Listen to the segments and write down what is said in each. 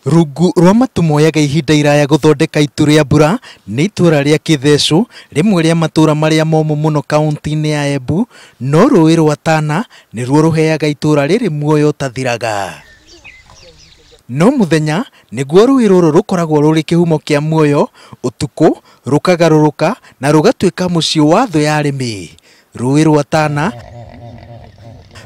Rungu rwa matu moyaga ihinda iraya gũthondeka itu rĩa mbura nĩ itũra rĩa Kĩthecũ, rĩmwe rĩa matũra marĩa momũ mũno kaunti-inĩ ya Embu, no rũĩ rwa Tana nĩruo rũheaga itũra rĩrĩ muoyo ũtathiraga. No mũthenya nĩguo rũĩ rũrũ rũkoragwo rũrĩ kĩhumo kĩa muoyo, ũtukũ rũkagarũrũka na rũgatuĩka mũciĩ wa thũ ya arĩmi. Rũĩ rwa Tana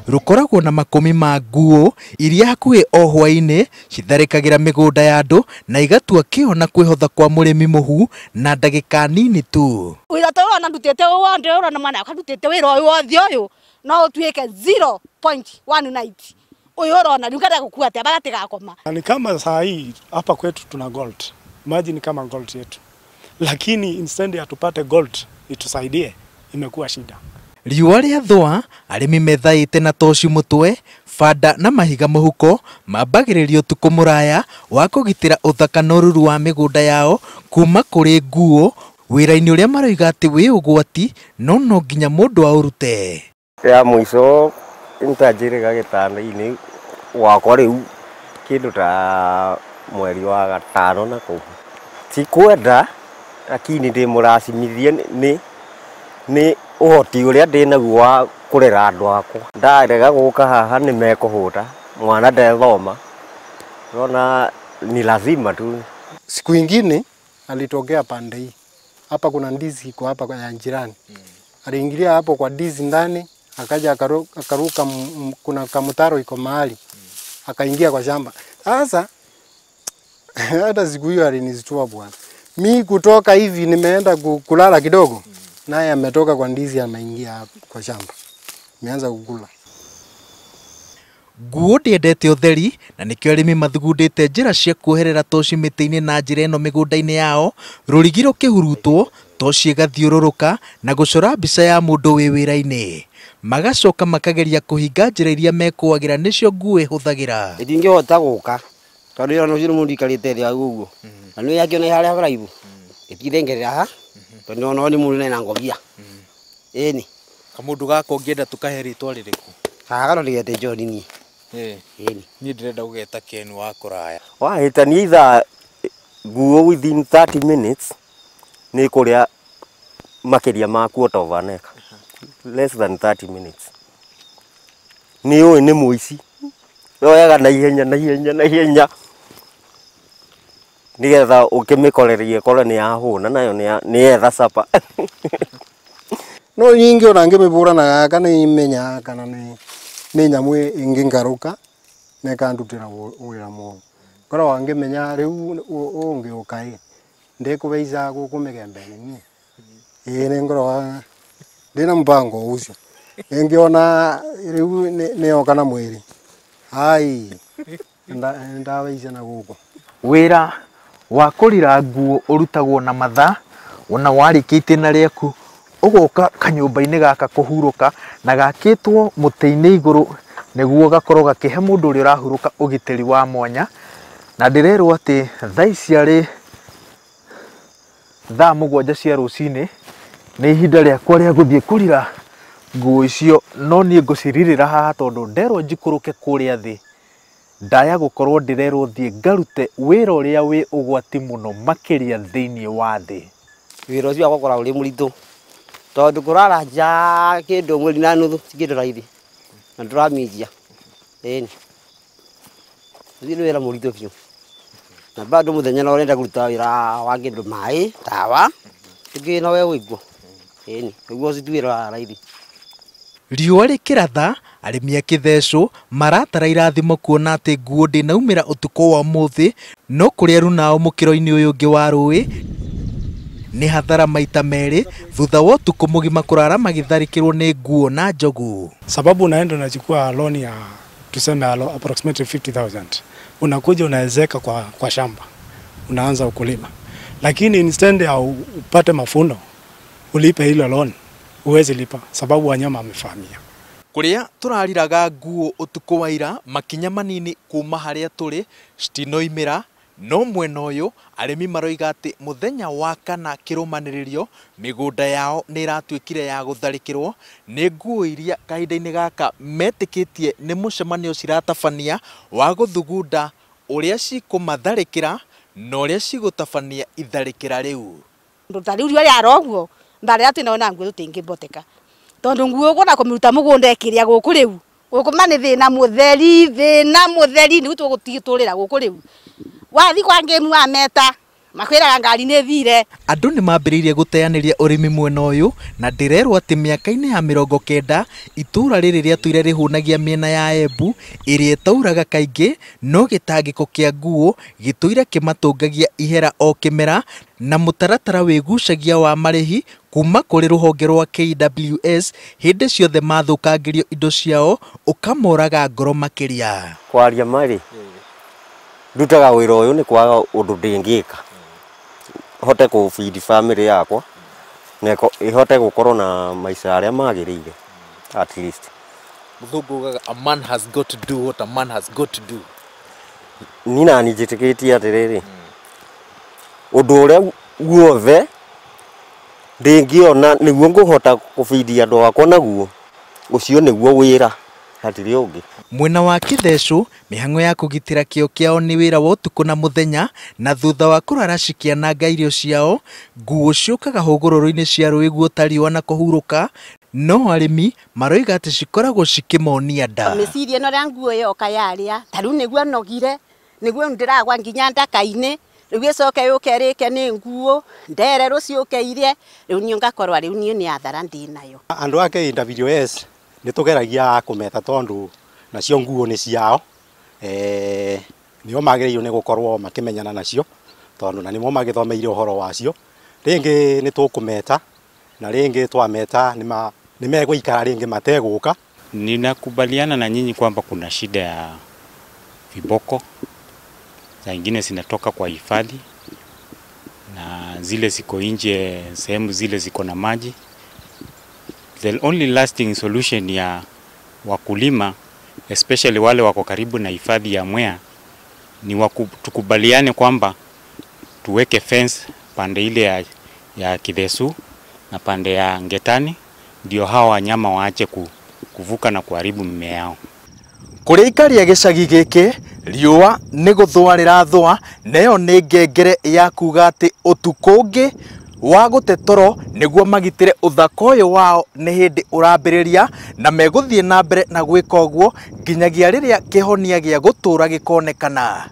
rũkoragwo na makũmi ma nguo iria hakuhĩ o hwaĩ-inĩ citharĩkagĩra mĩgũnda ya andũ na igatua kĩo na kwĩhotha kwa mũrĩmi mũhu na ndagĩka nini tu. Wĩra ta ũyũ ndutĩte ũyũ wothe ũrona mwana wakwa ndutĩte wĩra ũyũ wothe ũyũ no ũtuĩke 0.19 ũyũ ũrona rĩu ngenda gũkua atĩa bagatigakoma. Ni kama saa hii hapa kwetu tuna gold. Maji ni kama gold yetu, lakini instead ya tupate gold itusaidie imekuwa shida. Riũa rĩathũa arĩmi methaĩte na toci mũtwe, banda na mahiga mũhuko mambagĩrĩria ũtukũ mũraya wa kũgitĩra ũthaka na ũruru wa mĩgũnda yao kuma kũrĩ nguo, wĩra-inĩ ũrĩa maroiga atĩ wĩ ũgwati no no nginya mũndũ aũrute. Ya mũico nĩtanjĩrĩga gĩtanda-inĩ wakwa rĩu kĩndũ ta mweri wa gatano na kũu. Ti kwenda lakini ndĩmũracimithie nĩ ũhoti ũrĩa ndĩnaguo wa kũrera andũ akwa. Ndarega gũka haha nĩ mekũhũta, mwana ndethoma, ũrona ni lazima tu. Siku ingine alitokea pande hii hapa, kuna ndizi iko hapa ya jirani. Aliingilia hapo kwa ndizi ndani, akaja akaruka, kuna kamutaro iko mahali, akaingia kwa shamba. Sasa hata siku hiyo aliniztua bwana. Mi kutoka hivi nimeenda kulala kidogo, naye ametoka kwa ndizi ameingia kwa shamba, ameanza kukula. Nguo ndĩendete ũtheri na nĩkĩo arĩmi mathugundĩte njĩra cia kuoherera toci mĩtĩ-inĩ na njĩra ĩno mĩgũnda-inĩ yao, rũrigi rũkĩhurutwo toci ĩgathiũrũrũka na gũcora mbica ya mũndũ wĩ wĩra-inĩ. Magacoka makageria kũhinga njĩra iria mekũagĩra nĩcio nguo ĩhũthagĩra. Ĩtingĩhota gũka tondũ ĩrona ũcio nĩ mũndũ ikarĩte thĩ hau ũguo, na nĩ yakĩona harĩa haraihu ĩtithengerera haha tondũ ona nĩ mũndũ ena ngobia. Ĩni kamũndũ gaka ũngĩenda tũkahe rĩtwa rĩrĩkũ? Haha kano ndĩgete John niĩ. Ĩni niĩ ndĩrenda gũgeta Ken wa kũraya. Wahĩtania ithaa nguo within 30 minutes nĩ kũrĩa makĩria ma quarter of an acre. Less than 30 minutes. Nĩ ũĩ nĩ mũici, yoyaga na ihenya na ihenya na ihenya nĩgetha ũkĩmĩkorerie ĩkorwo nĩ yahũna nayo nĩ yetha capa. No nyingĩ ona ngĩmĩbũra na gaka nĩ menyaga kana nĩ nyamũ ĩngĩngarũka na ĩkandutĩra wĩra mũru. Korwo angĩmenya rĩu ũngĩũka ĩ ndĩkũbaica gũkũ mĩgembe-inĩ niĩ. Ĩĩ nĩ ngorwo ndĩna mũbango ũcio, ĩngĩona rĩu nĩyoka na mwĩrĩ ai ndabaica na gũkũ. Wĩra wa kũrira nguo ũrutagwo na mathaa, ona warĩkia itĩna rĩaku ũgoka kanyũmba-inĩ gaka kũhurũka na gakĩtwo mũtĩ-inĩ igũrũ nĩguo gakorwo gakĩhe mũndũ ũrĩa ũrahurũka ũgitĩri wa mwanya. Na ndĩrerwo atĩ thaa ici arĩ thaa 7 cia rũcinĩ nĩ ihinda rĩakwa rĩa gũthiĩ kũrira nguo icio, no niĩ ngũcirirĩra haha tondũ nderwo njikũrũke kũrĩa thĩ ndaya gũkorwo ndĩrerwo thiĩ ngarute wĩra ũrĩa wĩ ũgwati mũno makĩria thĩinĩ wa thĩ. Wĩra ũcio wakwa ũkoragwo ũrĩ mũritũ tondũ kũrara nja kĩndũ mweri na nuthu ti kĩndũ raithi na ndũramĩnjia. Ĩni ũcio nĩ wĩra mũritũ biũ, na bado mũthenya no ũrenda kũruta wĩra wa kĩndũ maĩ ndawa ĩngĩ no we wĩiguo. Ĩni ũguo ũcio ti wĩra wa raithi. Riũa rĩkĩratha arĩmi a Kĩthecũ maratara irathimo kuona atĩ nguo ndĩnaumĩra ũtukũ wa ũmũthĩ, no kũrĩa runao mũkĩro-inĩ ũyũ ũngĩ wa rũĩ nĩ hathara maita merĩ thutha wa ũtukũ mũgima kũrara magĩtharĩkĩrwo nĩ nguo na njogu. Sababu unaenda unachukua loan ya tuseme approximately 50,000, unakuja unaezeka kwa shamba, unaanza ukulima, lakini instead ya upate mafuno ulipe hilo loan uwezi lipa sababu wanyama wamefahamia. Kuria turariraga nguo ũtukũ wa ira makinya manini kuma harĩa tũrĩ citinoimĩra, no mwena ũyũ arĩmi maroiga atĩ mũthenya wa kana kĩrũmanĩrĩrio mĩgũnda yao nĩ ĩratuĩkire ya gũtharĩkĩrwo nĩ nguo iria kahinda-inĩ gaka metĩkĩtie nĩ mũcemanio ciratabania wa gũthugunda ũrĩa cikũmatharĩkĩra na ũrĩa cigũtabania itharĩkĩra rĩu. Ta rĩu riũa rĩara ũguo mbarĩa twĩnayo na nguo tũtingĩmboteka tondũ nguo ũguo na kũmĩruta mũgũnda ĩkĩrĩa gũkũ rĩu gũkũ ma nĩ thĩna mũtheri nĩguo tũgũtũrĩra gũkũ rĩu wathi kwa ngĩmu wa meta makwĩraga ngari nĩ thire. Andũ nĩ mambĩrĩirie gũteanĩria ũrĩmi mwena ũyũ na ndĩrerwo atĩ mĩaka-inĩ ya 90 itũũra rĩrĩ rĩatũire rĩhũnagia mĩena ya Embu ĩrĩa ĩtauraga kaingĩ, no gĩtangĩko kĩa nguo gĩtũire kĩmatũngagia ihera o kĩmera na mũtaratara wĩgucagia wa marĩhi kuma kũrĩ rũhonge rwa KWS hĩndĩ ciothe mathũkangĩrio indo ciao ũkamoraga ngoro makĩria. Kwaria marĩ ndutaga wĩra ũyũ nĩ kwaga ũndũ ndĩngĩka hote kũbidi family yakwa na ihote gũkorwo na maica arĩa magĩrĩire at least. Mũthũngũ ugaga a man has got to do what a man has got to do. Ni nani njĩtĩkĩtie atĩrĩrĩ, ũndũ ũrĩa guothe ndĩngĩona nĩguo ngũhota kũbidi andũ akwa naguo, ũcio nĩguo wĩra, hatirĩ ũngĩ. Mwena wa Kĩthecũ mĩhang'o ya kũgitĩra kĩo kĩao nĩ wĩra wa ũtukũ na mũthenya, na thutha wa kũrara cikĩananga irio ciao nguo ciũkaga hũgũrũrũ-inĩ cia rũĩ guota riũa na kũhurũka, no arĩmi maroiga atĩ cikoragwo cikĩmonia nda. Mĩciria ĩno rĩa nguo yoka yarĩa ta rĩu nĩguo nogire, nĩguo ndĩragwa nginya ndaka-inĩ, rĩu ĩcoke yũke ĩrĩke nĩ nguo ndere rũciũke irie, rĩu niĩ ngakorwo rĩu niĩ nĩ athara ndĩnayo. Andũ a KWS nĩ tũgeragia kũmeta tondũ nacio nguo nĩ ciao, nĩo magĩrĩirwo nĩ gũkorwo makĩmenyana nacio tondũ na nĩmo magĩthomeire ũhoro wacio. Rĩngĩ nĩ tũkũmeta na rĩngĩ twameta nĩ megũikara rĩngĩ mategũka. Ninakubaliana na nyinyi kwamba kuna shida ya viboko, za ingine zinatoka kwa hifadhi na zile ziko nje, sehemu zile ziko na maji. The only lasting solution ya wakulima especially wale wako karibu na hifadhi ya Mwea ni tukubaliane kwamba tuweke fence pande ile ya Kithesu na pande ya Ngetani, ndio hawa wanyama waache kuvuka na kuharibu mimea yao. Kũrĩa aikari a gĩcagi gĩkĩ riũa nĩ gũthũa rĩrathũa, nayo nĩ ngengere ya kuga atĩ ũtukũ ũngĩ wa gũte toro nĩguo magitĩre ũthaka ũyũ wao nĩ hĩndĩ ũrambĩrĩria, na megũthiĩ na mbere na gwĩka ũguo nginyagia rĩrĩa kĩhonia gĩa gũtũũra gĩkonekana.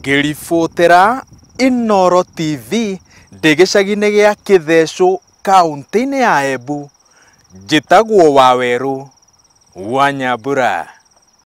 Ngĩribotera Inooro TV ndĩ gĩcagi-inĩ gĩa Kĩthecũ kaũntĩ-inĩ ya Embu, njĩtagwo Wawerũ wa Nyambura.